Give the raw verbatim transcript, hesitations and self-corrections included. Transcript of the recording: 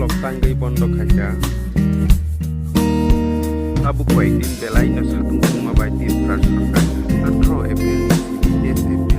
Tangwi bondo khaikha. Tabuk koyekdin belaino satung tungma bai Tripura sarkar atharo April ni simi T S F